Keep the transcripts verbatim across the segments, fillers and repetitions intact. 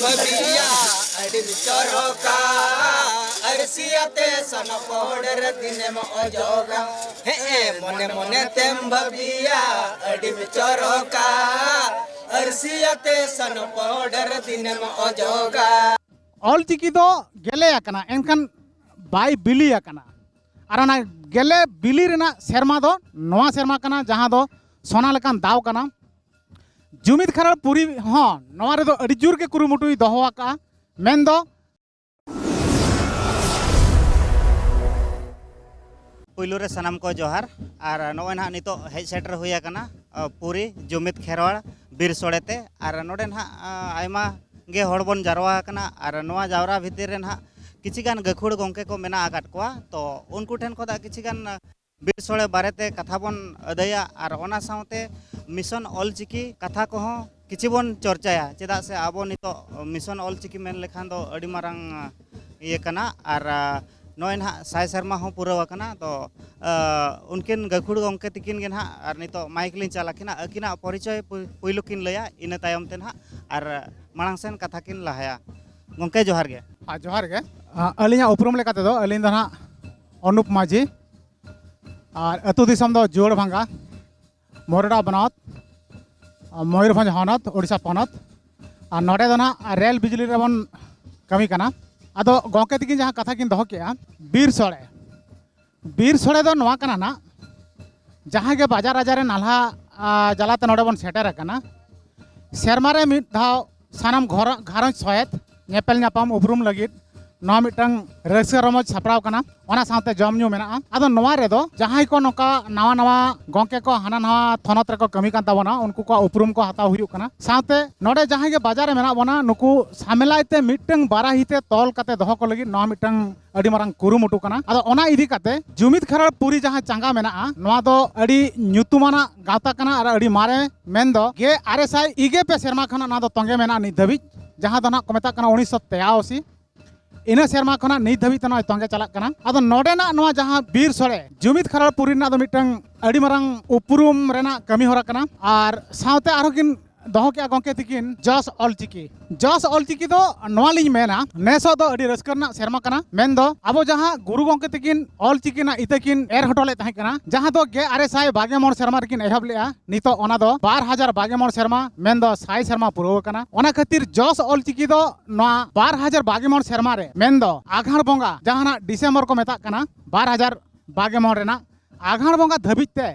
ᱵᱟᱹᱵᱤᱭᱟ ᱟᱹᱰᱤᱢ ᱪᱚᱨᱚᱠᱟ, ᱟᱹᱨᱥᱤᱭᱟᱛᱮ ᱥᱚᱱ powder ᱫᱤᱱᱮᱢ ᱚᱡᱚᱜᱟ᱾ ᱦᱮᱸ, ᱢᱚᱱᱮ ᱢᱚᱱᱮ ᱛᱮᱢ ᱵᱟᱹᱵᱤᱭᱟ ᱟᱹᱰᱤᱢ ᱪᱚᱨᱚᱠᱟ, ᱟᱹᱨᱥᱤᱭᱟᱛᱮ ᱥᱚᱱ ᱯᱟᱣᱰᱟᱨ ᱫᱤᱱᱮᱢ ᱚᱡᱚᱜᱟ᱾ ᱚᱞ ᱪᱤᱠᱤ ᱫᱚ ᱜᱮᱞᱮ ᱟᱠᱟᱱᱟ, ᱮᱱᱠᱷᱟᱱ ᱵᱟᱭ ᱵᱤᱞᱤ ᱟᱠᱟᱱᱟ᱾ ᱟᱨ ᱚᱱᱟ ᱜᱮᱞᱮ ᱵᱤᱞᱤ ᱨᱮᱱᱟᱜ ᱥᱮᱨᱢᱟ ᱫᱚ ᱱᱚᱣᱟ ᱥᱮᱨᱢᱟ ᱠᱟᱱᱟ, ᱡᱟᱦᱟᱸ ᱫᱚ ᱥᱚᱱᱟ ᱞᱮᱠᱟᱱ ᱫᱟᱣ ᱠᱟᱱᱟ᱾ ᱡᱩᱢᱤᱫ ᱠᱷᱮᱨᱣᱟᱲ ᱯᱩᱨᱤ ᱦᱚᱸ ᱱᱚᱣᱟ ᱨᱮᱫᱚ ᱟᱹᱰᱤ ᱡᱳᱨ ᱜᱮ ᱠᱩᱨᱩᱢᱩᱴᱩᱭ ᱫᱚᱦᱚ ᱟᱠᱟᱫᱼᱟ᱾ ᱢᱮᱱᱫᱚ, ᱯᱩᱭᱞᱩ ᱨᱮ ᱥᱟᱱᱟᱢ ᱠᱚ ᱡᱚᱦᱟᱨ᱾ ᱟᱨ ᱱᱚᱜᱼᱚᱭ ᱱᱟᱦᱟᱜ ᱱᱤᱛᱚᱜ ᱦᱮᱡ ᱥᱮᱴᱮᱨ ᱦᱩᱭ ᱟᱠᱟᱱᱟ, ᱟ, ᱯᱩᱨᱤ ᱡᱩᱢᱤᱫ ᱠᱷᱮᱨᱣᱟᱲ ᱵᱤᱨ ᱥᱚᱲᱮ ᱛᱮ᱾ ᱟᱨ ᱱᱚᱰᱮ ᱱᱟᱦᱟᱜ, ᱟ, ᱟᱭᱢᱟ ᱜᱮ ᱦᱚᱲ ᱵᱚᱱ ᱡᱟᱨᱣᱟ ᱟᱠᱟᱱᱟ᱾ ᱟᱨ ᱱᱚᱣᱟ ᱡᱟᱣᱨᱟ ᱵᱷᱤᱛᱤᱨ ᱨᱮ ᱱᱟᱦᱟᱜ ᱠᱤᱪᱷᱤ ᱜᱟᱱ ᱜᱟᱹᱠᱷᱩᱲ ᱜᱚᱢᱠᱮ ᱠᱚ ᱢᱮᱱᱟᱜ ᱟᱠᱟᱫ ᱠᱚᱣᱟ᱾ ᱛᱚ, ᱩᱱᱠᱩ ᱴᱷᱮᱱ ᱠᱷᱚᱱᱟᱜ ᱠᱤᱪᱷᱤ ᱜᱟᱱ ᱵᱤᱨ ᱥᱚᱲᱮ ᱵᱟᱨᱮᱛᱮ ᱠᱟᱛᱷᱟ ᱵᱚᱱ ᱟᱹᱫᱟᱹᱭᱟ ᱟᱨ ᱚᱱᱟ ᱥᱟᱶᱛᱮ ᱢᱤᱥᱚᱱ ᱚᱞᱪᱤᱠᱤ ᱠᱟᱛᱷᱟ ᱠᱚᱦᱚᱸ ᱠᱤᱪᱷᱤ ᱵᱚᱱ ᱪᱚᱨᱪᱟᱭᱟ, ᱪᱮᱫᱟᱜ ᱥᱮ ᱟᱵᱚ ᱱᱤᱛᱚᱜ ᱢᱤᱥᱚᱱ ᱚᱞᱪᱤᱠᱤ ᱢᱮᱱ ᱞᱮᱠᱷᱟᱱ ᱫᱚ ᱟᱹᱰᱤ ᱢᱟᱨᱟᱝ, ᱟ, ᱤᱭᱟᱹ ᱠᱟᱱᱟ᱾ ᱟᱨ, ᱟ, ᱱᱚᱜᱼᱚᱭ ᱱᱟᱦᱟᱜ ᱥᱟᱭ ᱥᱮᱨᱢᱟ ᱦᱚᱸ ᱯᱩᱨᱟᱹᱣ ᱟᱠᱟᱱᱟ᱾ ᱛᱚ, ᱟ, ᱩᱱᱠᱤᱱ ᱜᱟᱹᱠᱷᱩᱲ ᱜᱚᱢᱠᱮ ᱛᱤᱠᱤᱱ ᱜᱮ ᱱᱟᱦᱟᱜ ᱟᱨ ᱱᱤᱛᱚᱜ ᱢᱟᱭᱤᱠ ᱞᱤᱧ ᱪᱟᱞ ᱟᱹᱠᱤᱱᱟ, ᱟᱹᱠᱤᱱᱟᱜ ᱯᱚᱨᱤᱪᱚᱭ ᱯᱩ-, ᱯᱩᱭᱞᱩ ᱠᱤᱱ ᱞᱟᱹᱭᱟ, ᱤᱱᱟᱹ ᱛᱟᱭᱚᱢ ᱛᱮ ᱱᱟᱦᱟᱜ ᱟᱨ ᱢᱟᱲᱟᱝ ᱥᱮᱱ ᱠᱟᱛᱷᱟ ᱠᱤᱱ ᱞᱟᱦᱟᱭᱟ᱾ ᱜᱚᱢᱠᱮ, ᱡᱚᱦᱟᱨ ᱜᱮ᱾ ᱟᱨ ᱡᱚᱦᱟᱨ ᱜᱮ᱾ ᱟ, ᱟᱹᱞᱤᱧᱟᱜ ᱩᱯᱨᱩᱢ ᱞᱮᱠᱟ ᱛᱮᱫᱚ ᱟᱹᱞᱤᱧ ᱫᱚ ᱱᱟᱦᱟᱜ ᱚᱱᱩᱯ ᱢᱟᱹᱡᱷᱤ, ᱟᱨ ᱟᱹᱛᱩ ᱫᱤᱥᱚᱢ ᱫᱚ ᱡᱳᱲ ᱵᱷᱟᱸᱜᱟ, ᱢᱚᱨᱚᱰᱟ ᱵᱚᱱᱚᱛ, ᱢᱚᱭᱩᱨᱵᱷᱚᱸᱡᱽ ᱦᱚᱱᱚᱛ, ᱳᱰᱤᱥᱟ ᱯᱚᱱᱚᱛ᱾ ᱟᱨ ᱱᱚᱰᱮ ᱫᱚ ᱱᱟᱦᱟᱜ ᱨᱮᱞ ᱵᱤᱡᱽᱞᱤ ᱨᱮᱵᱚᱱ ᱠᱟᱹᱢᱤ ᱠᱟᱱᱟ᱾ ᱟᱫᱚ ᱜᱚᱢᱠᱮ ᱛᱤᱠᱤᱱ ᱡᱟᱦᱟᱸ ᱠᱟᱛᱷᱟ ᱠᱤᱱ ᱫᱚᱦᱚ ᱠᱮᱜᱼᱟ, ᱵᱤᱨ ᱥᱚᱲᱮ, ᱵᱤᱨ ᱥᱚᱲᱮ ᱫᱚ ᱱᱚᱣᱟ ᱠᱟᱱᱟ ᱱᱟᱜ, ᱡᱟᱦᱟᱸᱭ ᱜᱮ ᱵᱟᱡᱟᱨ ᱟᱡᱟᱨ ᱨᱮ ᱱᱟᱞᱦᱟ, ᱟ, ᱡᱟᱞᱟᱛᱮ ᱱᱚᱰᱮ ᱵᱚᱱ ᱥᱮᱴᱮᱨ ᱟᱠᱟᱱᱟ, ᱥᱮᱨᱢᱟ ᱨᱮ ᱢᱤᱫ ᱫᱷᱟᱣ ᱥᱟᱱᱟᱢ ᱜᱷᱚᱨ-, ᱜᱷᱟᱨᱚᱸᱡᱽ ᱥᱚᱦᱮᱫ ᱧᱮᱯᱮᱞ ᱧᱟᱯᱟᱢ ᱩᱯᱨᱩᱢ ᱞᱟᱹᱜᱤᱫ ᱱᱚᱣᱟ ᱢᱤᱫᱴᱟᱝ ᱨᱟᱹᱥᱠᱟᱹ ᱨᱚᱢᱚᱡᱽ ᱥᱟᱯᱲᱟᱣ ᱠᱟᱱᱟ᱾ ᱚᱱᱟ ᱥᱟᱶᱛᱮ ᱡᱚᱢ ᱧᱩ ᱢᱮᱱᱟᱜᱼᱟ᱾ ᱟᱫᱚ ᱱᱚᱣᱟ ᱨᱮᱫᱚ ᱡᱟᱦᱟᱸᱭ ᱠᱚ ᱱᱚᱝᱠᱟ ᱱᱟᱣᱟ ᱱᱟᱣᱟ ᱜᱚᱢᱠᱮ ᱠᱚ ᱦᱟᱱᱟ ᱱᱟᱣᱟ ᱛᱷᱚᱱᱚᱛ ᱨᱮᱠᱚ ᱠᱟᱹᱢᱤ ᱠᱟᱱ ᱛᱟᱵᱚᱱᱟ, ᱩᱱᱠᱩ ᱠᱚᱣᱟᱜ ᱩᱯᱨᱩᱢ ᱠᱚ ᱦᱟᱛᱟᱣ ᱦᱩᱭᱩᱜ ᱠᱟᱱᱟ᱾ ᱥᱟᱶᱛᱮ ᱱᱚᱰᱮ ᱡᱟᱦᱟᱸᱭ ᱜᱮ ᱵᱟᱡᱟᱨ ᱨᱮ ᱢᱮᱱᱟᱜ ᱵᱚᱱᱟ, ᱱᱩᱠᱩ ᱥᱟᱢᱮᱞᱟᱭ ᱛᱮ ᱢᱤᱫᱴᱟᱝ ᱵᱟᱨᱟᱦᱤ ᱛᱮ ᱛᱚᱞ ᱠᱟᱛᱮ ᱫᱚᱦᱚ ᱠᱚ ᱞᱟᱹᱜᱤᱫ ᱱᱚᱣᱟ ᱢᱤᱫᱴᱟᱝ ᱟᱹᱰᱤ ᱢᱟᱨᱟᱝ ᱠᱩᱨᱩᱢᱩᱴᱩ ᱠᱟᱱᱟ᱾ ᱟᱫᱚ ᱚᱱᱟ ᱤᱫᱤ ᱠᱟᱛᱮ ᱡᱩᱢᱤᱫ ᱠᱷᱮᱨᱣᱟᱲ ᱯᱩᱨᱤ ᱡᱟᱦᱟᱸ ᱪᱟᱸᱜᱟ ᱢᱮᱱᱟᱜᱼᱟ, ᱱᱚᱣᱟ ᱫᱚ ᱟᱹᱰᱤ ᱧᱩᱛᱩᱢᱟᱱᱟᱜ ᱜᱟᱶᱛᱟ ᱠᱟᱱᱟ ᱟᱨ ᱟᱹᱰᱤ ᱢᱟᱨᱮ, ᱢᱮᱱᱫᱚ ᱜᱮᱞ ᱟᱨᱮ ᱥᱟᱭ ᱤᱜᱮ ᱯᱮ ᱥᱮᱨᱢᱟ ᱠᱷᱚᱱᱟᱜ ᱱᱚᱣᱟ ᱫᱚ ᱛᱚᱸᱜᱮ ᱢᱮᱱᱟᱜᱼᱟ ᱱᱤᱛ ᱫᱷᱟᱹᱵᱤᱡ, ᱡᱟᱦᱟᱸ ᱫᱚ ᱱᱟᱜ ᱠᱚ ᱢᱮᱛᱟᱜ ᱠᱟᱱᱟ ᱩᱱᱤᱥᱥᱚ ᱛᱮᱭᱟᱥᱤ᱾ ᱤᱱᱟᱹ ᱥᱮᱨᱢᱟ ᱠᱷᱚᱱᱟᱜ ᱱᱤᱛ ᱫᱷᱟᱹᱵᱤᱡ ᱛᱮ ᱱᱚᱜᱼᱚᱭ ᱛᱚᱸᱜᱮ ᱪᱟᱞᱟᱜ ᱠᱟᱱᱟ᱾ ᱟᱫᱚ ᱱᱚᱰᱮᱱᱟᱜ ᱱᱚᱣᱟ ᱡᱟᱦᱟᱸ ᱵᱤᱨ ᱥᱚᱲᱮ, ᱡᱩᱢᱤᱫ ᱠᱷᱮᱨᱣᱟᱲ ᱯᱩᱨᱤ ᱨᱮᱱᱟᱜ ᱫᱚ ᱢᱤᱫᱴᱟᱝ ᱟᱹᱰᱤ ᱢᱟᱨᱟᱝ ᱩᱯᱨᱩᱢ ᱨᱮᱱᱟᱜ ᱠᱟᱹᱢᱤ ᱦᱚᱨᱟ ᱠᱟᱱᱟ᱾ ᱟᱨ ᱥᱟᱶᱛᱮ ᱟᱨᱦᱚᱸ ᱠᱤᱱ ᱫᱚᱦᱚ ᱠᱮᱜᱼᱟ ᱜᱚᱢᱠᱮ ᱛᱤᱠᱤᱱ ᱡᱚᱥ ᱚᱞᱪᱤᱠᱤ᱾ ᱡᱚᱥ ᱚᱞᱪᱤᱠᱤ ᱫᱚ ᱱᱚᱣᱟ ᱞᱤᱧ ᱢᱮᱱᱟ, ᱱᱮᱥᱚᱜ ᱫᱚ ᱟᱹᱰᱤ ᱨᱟᱹᱥᱠᱟᱹ ᱨᱮᱱᱟᱜ ᱥᱮᱨᱢᱟ ᱠᱟᱱᱟ᱾ ᱢᱮᱱᱫᱚ ᱟᱵᱚ ᱡᱟᱦᱟᱸ ᱜᱩᱨᱩ ᱜᱚᱢᱠᱮ ᱛᱤᱠᱤᱱ ᱚᱞᱪᱤᱠᱤ ᱨᱮᱱᱟᱜ ᱤᱛᱟᱹ ᱠᱤᱱ ᱮᱨ ᱦᱚᱴᱚ ᱞᱮᱫ ᱛᱟᱦᱮᱸ ᱠᱟᱱᱟ, ᱡᱟᱦᱟᱸ ᱫᱚ ᱜᱮᱞ ᱟᱨᱮ ᱥᱟᱭ ᱵᱟᱨ ᱜᱮᱞ ᱢᱚᱬᱮ ᱥᱮᱨᱢᱟ ᱨᱮᱠᱤᱱ ᱮᱦᱚᱵ ᱞᱮᱜᱼᱟ, ᱱᱤᱛᱚᱜ ᱚᱱᱟ ᱫᱚ ᱵᱟᱨ ᱦᱟᱡᱟᱨ ᱵᱟᱨ ᱜᱮᱞ ᱢᱚᱬᱮ ᱥᱮᱨᱢᱟ, ᱢᱮᱱᱫᱚ ᱥᱟᱭ ᱥᱮᱨᱢᱟ ᱯᱩᱨᱟᱹᱣ ᱟᱠᱟᱱᱟ᱾ ᱚᱱᱟ ᱠᱷᱟᱹᱛᱤᱨ ᱡᱚᱥ ᱚᱞᱪᱤᱠᱤ ᱫᱚ ᱱᱚᱣᱟ ᱵᱟᱨ ᱦᱟᱡᱟᱨ ᱵᱟᱨ ᱜᱮᱞ ᱢᱚᱬᱮ ᱥᱮᱨᱢᱟ ᱨᱮ, ᱢᱮᱱᱫᱚ ᱟᱜᱷᱟᱬ ᱵᱚᱸᱜᱟ, ᱡᱟᱦᱟᱸ ᱱᱟᱜ ᱰᱤᱥᱮᱢᱵᱚᱨ ᱠᱚ ᱢᱮᱛᱟᱜ ᱠᱟᱱᱟ, ᱵᱟᱨ ᱦᱟᱡᱟᱨ ᱵᱟᱨ ᱜᱮᱞ ᱢᱚᱬᱮ ᱨᱮᱱᱟᱜ ᱟᱜᱷᱟᱬ ᱵᱚᱸᱜᱟ ᱫᱷᱟᱹᱵᱤᱡ ᱛᱮ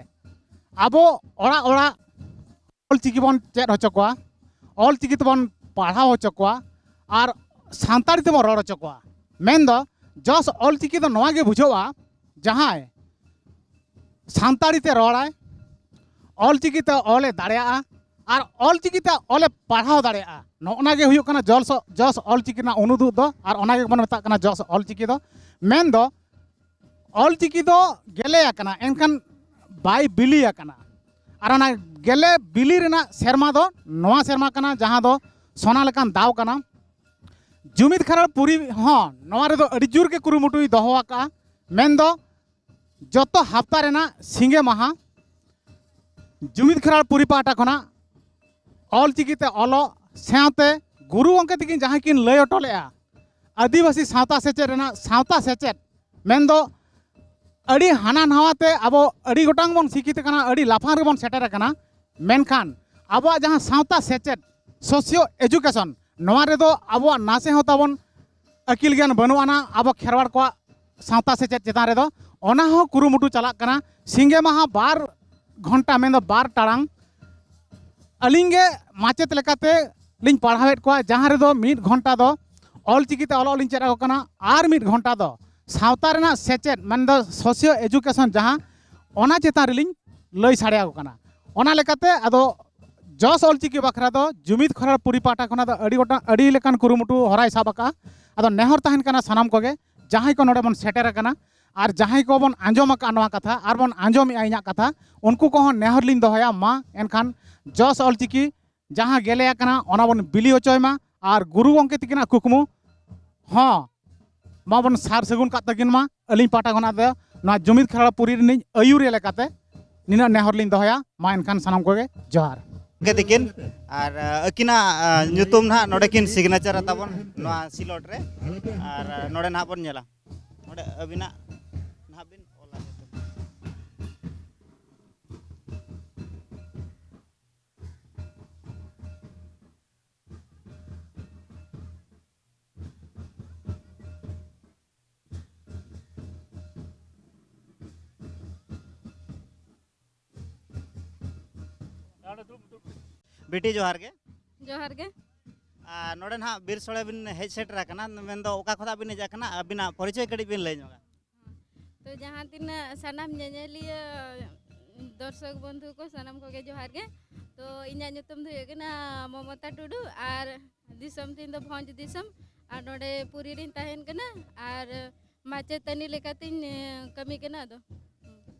ᱟᱵᱚ ᱚᱲᱟᱜ ᱚᱲᱟᱜ ᱚᱞᱪᱤᱠᱤ ᱵᱚᱱ ᱪᱮᱫ ᱦᱚᱪᱚ ᱠᱚᱣᱟ, ᱚᱞᱪᱤᱠᱤ ᱛᱮᱵᱚᱱ ᱯᱟᱲᱦᱟᱣ ᱦᱚᱪᱚ ᱠᱚᱣᱟ, ᱟᱨ ᱥᱟᱱᱛᱟᱲᱤ ᱛᱮᱵᱚᱱ ᱨᱚᱲ ᱦᱚᱪᱚ ᱠᱚᱣᱟ᱾ ᱢᱮᱱᱫᱚ ᱡᱚᱥ ᱚᱞᱪᱤᱠᱤ ᱫᱚ ᱱᱚᱣᱟ ᱜᱮ ᱵᱩᱡᱷᱟᱹᱜᱼᱟ, ᱡᱟᱦᱟᱸᱭ ᱥᱟᱱᱛᱟᱲᱤ ᱛᱮ ᱨᱚᱲᱟᱭ, ᱚᱞᱪᱤᱠᱤ ᱛᱮ ᱚᱞᱮ ᱫᱟᱲᱮᱭᱟᱜᱼᱟ, ᱟᱨ ᱚᱞᱪᱤᱠᱤ ᱛᱮ ᱚᱞᱮ ᱯᱟᱲᱦᱟᱣ ᱫᱟᱲᱮᱭᱟᱜᱼᱟ᱾ ᱱᱚᱜᱼᱚ ᱱᱟ ᱜᱮ ᱦᱩᱭᱩᱜ ᱠᱟᱱᱟ ᱡᱚᱥ, ᱡᱚᱥ ᱚᱞᱪᱤᱠᱤ ᱨᱮᱱᱟᱜ ᱩᱱᱩᱫᱩᱜ ᱫᱚ, ᱟᱨ ᱚᱱᱟ ᱜᱮᱵᱚᱱ ᱢᱮᱛᱟᱜ ᱠᱟᱱᱟ ᱡᱚᱥ ᱚᱞᱪᱤᱠᱤ ᱫᱚ᱾ ᱢᱮᱱᱫᱚ ᱚᱞᱪᱤᱠᱤ ᱫᱚ ᱜᱮᱞᱮ ᱟᱠᱟᱱᱟ, ᱮᱱᱠᱷᱟᱱ ᱵᱟᱭ ᱵᱤᱞᱤ ᱟᱠᱟᱱᱟ᱾ ᱟᱨ ᱚᱱᱟ ᱜᱮᱞᱮ ᱵᱤᱞᱤ ᱨᱮᱱᱟᱜ ᱥᱮᱨᱢᱟ ᱫᱚ ᱱᱚᱣᱟ ᱥᱮᱨᱢᱟ ᱠᱟᱱᱟ, ᱡᱟᱦᱟᱸ ᱫᱚ ᱥᱚᱱᱟ ᱞᱮᱠᱟᱱ ᱫᱟᱣ ᱠᱟᱱᱟ᱾ ᱡᱩᱢᱤᱫ ᱠᱷᱟᱨᱟᱲ ᱯᱩᱨᱤ ᱦᱚᱸ ᱱᱚᱣᱟ ᱨᱮᱫᱚ ᱟᱹᱰᱤ ᱡᱳᱨ ᱜᱮ ᱠᱩᱨᱩᱢᱩᱴᱩᱭ ᱫᱚᱦᱚ ᱟᱠᱟᱫᱼᱟ᱾ ᱢᱮᱱᱫᱚ ᱡᱚᱛᱚ ᱦᱟᱯᱛᱟ ᱨᱮᱱᱟᱜ ᱥᱤᱸᱜᱮ ᱢᱟᱦᱟ ᱡᱩᱢᱤᱫ ᱠᱷᱟᱨᱟᱲ ᱯᱩᱨᱤ ᱯᱟᱦᱴᱟ ᱠᱷᱚᱱᱟᱜ ᱚᱞᱪᱤᱠᱤ ᱛᱮ ᱚᱞᱚᱜ ᱥᱟᱶᱛᱮ ᱜᱩᱨᱩ ᱜᱚᱢᱠᱮ ᱛᱤᱠᱤᱱ ᱡᱟᱦᱟᱸ ᱠᱤᱱ ᱞᱟᱹᱭ ᱦᱚᱴᱚ ᱞᱮᱫᱼᱟ, ᱟᱹᱫᱤᱵᱟᱹᱥᱤ ᱥᱟᱶᱛᱟ ᱥᱮᱪᱮᱫ ᱨᱮᱱᱟᱜ ᱥᱟᱶᱛᱟ ᱥᱮᱪᱮᱫ, ᱢᱮᱱᱫᱚ ᱟᱹᱰᱤ ᱦᱟᱱᱟ ᱱᱟᱣᱟ ᱛᱮ ᱟᱵᱚ ᱟᱹᱰᱤ ᱜᱚᱴᱟᱝ ᱵᱚᱱ ᱥᱤᱠᱷᱤᱛ ᱟᱠᱟᱱᱟ, ᱟᱹᱰᱤ ᱞᱟᱯᱷᱟᱝ ᱨᱮᱵᱚᱱ ᱥᱮᱴᱮᱨ ᱟᱠᱟᱱᱟ, ᱢᱮᱱᱠᱷᱟᱱ ᱟᱵᱚᱣᱟᱜ ᱡᱟᱦᱟᱸ ᱥᱟᱶᱛᱟ ᱥᱮᱪᱮᱫ, ᱥᱳᱥᱤᱭᱳ ᱮᱡᱩᱠᱮᱥᱚᱱ, ᱱᱚᱣᱟ ᱨᱮᱫᱚ ᱟᱵᱚᱣᱟᱜ ᱱᱟᱥᱮ ᱦᱚᱸ ᱛᱟᱵᱚᱱ ᱟᱹᱠᱤᱞ ᱜᱮᱭᱟᱱ ᱵᱟᱹᱱᱩᱜ ᱟᱱᱟ ᱟᱵᱚ ᱠᱷᱮᱨᱣᱟᱲ ᱠᱚᱣᱟᱜ ᱥᱟᱶᱛᱟ ᱥᱮᱪᱮᱫ ᱪᱮᱛᱟᱱ ᱨᱮᱫᱚ᱾ ᱚᱱᱟ ᱦᱚᱸ ᱠᱩᱨᱩᱢᱩᱴᱩ ᱪᱟᱞᱟᱜ ᱠᱟᱱᱟ᱾ ᱥᱤᱸᱜᱮ ᱢᱟᱦᱟ ᱵᱟᱨ ᱜᱷᱚᱱᱴᱟ, ᱢᱮᱱᱫᱚ ᱵᱟᱨ ᱴᱟᱲᱟᱝ, ᱟᱹᱞᱤᱧ ᱜᱮ ᱢᱟᱪᱮᱫ ᱞᱮᱠᱟᱛᱮ ᱞᱤᱧ ᱯᱟᱲᱦᱟᱣᱮᱫ ᱠᱚᱣᱟ, ᱡᱟᱦᱟᱸ ᱨᱮᱫᱚ ᱢᱤᱫ ᱜᱷᱚᱱᱴᱟ ᱫᱚ ᱚᱞᱪᱤᱠᱤ ᱛᱮ ᱚᱞᱚᱜ ᱞᱤᱧ ᱪᱮᱫ ᱟᱠᱚ ᱠᱟᱱᱟ, ᱟᱨ ᱢᱤᱫ ᱜᱷᱚᱱᱴᱟ ᱫᱚ ᱥᱟᱶᱛᱟ ᱨᱮᱱᱟᱜ ᱥᱮᱪᱮᱫ, ᱢᱮᱱᱫᱚ ᱥᱳᱥᱤᱭᱳ ᱮᱡᱩᱠᱮᱥᱚᱱ, ᱡᱟᱦᱟᱸ ᱚᱱᱟ ᱪᱮᱛᱟᱱ ᱨᱮᱞᱤᱧ ᱞᱟᱹᱭ ᱥᱟᱰᱮ ᱟᱠᱚ ᱠᱟᱱᱟ᱾ ᱚᱱᱟ ᱞᱮᱠᱟᱛᱮ ᱟᱫᱚ ᱡᱚᱥ ᱚᱞᱪᱤᱠᱤ ᱵᱟᱠᱷᱨᱟ ᱫᱚ ᱡᱩᱢᱤᱫ ᱠᱷᱟᱨᱟᱲ ᱯᱩᱨᱤ ᱯᱟᱦᱴᱟ ᱠᱷᱚᱱᱟᱜ ᱫᱚ ᱟᱹᱰᱤ ᱜᱚᱴᱟᱝ, ᱟᱹᱰᱤ ᱞᱮᱠᱟᱱ ᱠᱩᱨᱩᱢᱩᱴᱩ ᱦᱚᱨᱟᱭ ᱥᱟᱵ ᱟᱠᱟᱫᱼᱟ᱾ ᱟᱫᱚ ᱱᱮᱦᱚᱨ ᱛᱟᱦᱮᱱ ᱠᱟᱱᱟ ᱥᱟᱱᱟᱢ ᱠᱚᱜᱮ, ᱡᱟᱦᱟᱸᱭ ᱠᱚ ᱱᱚᱰᱮ ᱵᱚᱱ ᱥᱮᱴᱮᱨ ᱟᱠᱟᱱᱟ ᱟᱨ ᱡᱟᱦᱟᱸᱭ ᱠᱚᱵᱚᱱ ᱟᱸᱡᱚᱢ ᱟᱠᱟᱫ ᱱᱚᱣᱟ ᱠᱟᱛᱷᱟ ᱟᱨ ᱵᱚᱱ ᱟᱸᱡᱚᱢᱮᱜᱼᱟ ᱤᱧᱟᱹᱜ ᱠᱟᱛᱷᱟ, ᱩᱱᱠᱩ ᱠᱚᱦᱚᱸ ᱱᱮᱦᱚᱨ ᱞᱤᱧ ᱫᱚᱦᱚᱭᱟ, ᱢᱟ ᱮᱱᱠᱷᱟᱱ ᱡᱚᱥ ᱚᱞᱪᱤᱠᱤ ᱡᱟᱦᱟᱸ ᱜᱮᱞᱮ ᱟᱠᱟᱱᱟ ᱚᱱᱟ ᱵᱚᱱ ᱵᱤᱞᱤ ᱦᱚᱪᱚᱭ ᱢᱟ, ᱟᱨ ᱜᱩᱨᱩ ᱜᱚᱢᱠᱮ ᱛᱤᱠᱤᱱᱟᱜ ᱠᱩᱠᱢᱩ ᱦᱚᱸ ᱢᱟᱵᱚᱱ ᱥᱟᱨ ᱥᱟᱹᱜᱩᱱ ᱠᱟᱜ ᱛᱟᱹᱠᱤᱱ ᱢᱟ᱾ ᱟᱹᱞᱤᱧ ᱯᱟᱦᱴᱟ ᱠᱷᱚᱱᱟᱜ ᱫᱚ ᱱᱚᱣᱟ ᱡᱩᱢᱤᱫ ᱠᱷᱟᱨᱟᱲ ᱯᱩᱨᱤ ᱨᱤᱱᱤᱡ ᱟᱹᱭᱩᱨᱤᱭᱟᱹ ᱞᱮᱠᱟᱛᱮ ᱱᱤᱱᱟᱹᱜ ᱱᱮᱦᱚᱨ ᱞᱤᱧ ᱫᱚᱦᱚᱭᱟ᱾ ᱢᱟ ᱮᱱᱠᱷᱟᱱ ᱥᱟᱱᱟᱢ ᱠᱚᱜᱮ ᱡᱚᱦᱟᱨ᱾ ᱜᱚᱢᱠᱮ ᱛᱤᱠᱤᱱ᱾ ᱟᱨ ᱟᱹᱠᱤᱱᱟᱜ ᱧᱩᱛᱩᱢ ᱱᱟᱦᱟᱜ ᱱᱚᱰᱮ ᱠᱤᱱ ᱥᱤᱜᱽᱱᱮᱪᱟᱨᱟ ᱛᱟᱵᱚᱱ ᱱᱚᱣᱟ ᱥᱤᱞᱚᱴ ᱨᱮ᱾ ᱟᱨ ᱱᱚᱰᱮ ᱱᱟᱦᱟᱜ ᱵᱚᱱ ᱧᱮᱞᱟ, ᱱᱚᱰᱮ ᱟᱹᱵᱤᱱᱟᱜ ᱱᱟᱦᱟᱜ ᱵᱤᱱ ᱚᱞᱟ ᱧᱩᱛᱩᱢ᱾ ᱵᱤᱴᱤ, ᱡᱚᱦᱟᱨ ᱜᱮ᱾ ᱡᱚᱦᱟᱨ ᱜᱮ᱾ ᱟᱨ ᱱᱚᱰᱮ ᱱᱟᱦᱟᱜ ᱵᱤᱨ ᱥᱳᱲᱮ ᱵᱤᱱ ᱦᱮᱡ ᱥᱮᱴᱮᱨ ᱟᱠᱟᱱᱟ, ᱢᱮᱱᱫᱚ ᱚᱠᱟ ᱠᱷᱚᱱᱟᱜ ᱵᱤᱱ ᱦᱮᱡ ᱟᱠᱟᱱᱟ? ᱟᱹᱵᱤᱱᱟᱜ ᱯᱚᱨᱤᱪᱚᱭ ᱠᱟᱹᱴᱤᱡ ᱵᱤᱱ ᱞᱟᱹᱭ ᱧᱚᱜᱟ᱾ ᱛᱚ, ᱡᱟᱦᱟᱸ ᱛᱤᱱᱟᱹᱜ ᱥᱟᱱᱟᱢ ᱧᱮᱧᱮᱞᱤᱭᱟᱹ ᱫᱚᱨᱥᱚᱠ ᱵᱚᱱᱫᱷᱩ ᱠᱚ, ᱥᱟᱱᱟᱢ ᱠᱚᱜᱮ ᱡᱚᱦᱟᱨ ᱜᱮ᱾ ᱛᱚ, ᱤᱧᱟᱹᱜ ᱧᱩᱛᱩᱢ ᱫᱚ ᱦᱩᱭᱩᱜ ᱠᱟᱱᱟ ᱢᱚᱢᱚᱛᱟ ᱴᱩᱰᱩ ᱟᱨ ᱫᱤᱥᱚᱢ ᱛᱤᱧ ᱫᱚ ᱵᱷᱚᱸᱡᱽ ᱫᱤᱥᱚᱢ᱾ ᱟᱨ ᱱᱚᱰᱮ ᱯᱩᱨᱤ ᱨᱤᱧ ᱛᱟᱦᱮᱱ ᱠᱟᱱᱟ ᱟᱨ ᱢᱟᱪᱮᱛᱟᱹᱱᱤ ᱞᱮᱠᱟᱛᱤᱧ, ᱮ, ᱠᱟᱹᱢᱤ ᱠᱟᱱᱟ᱾ ᱟᱫᱚ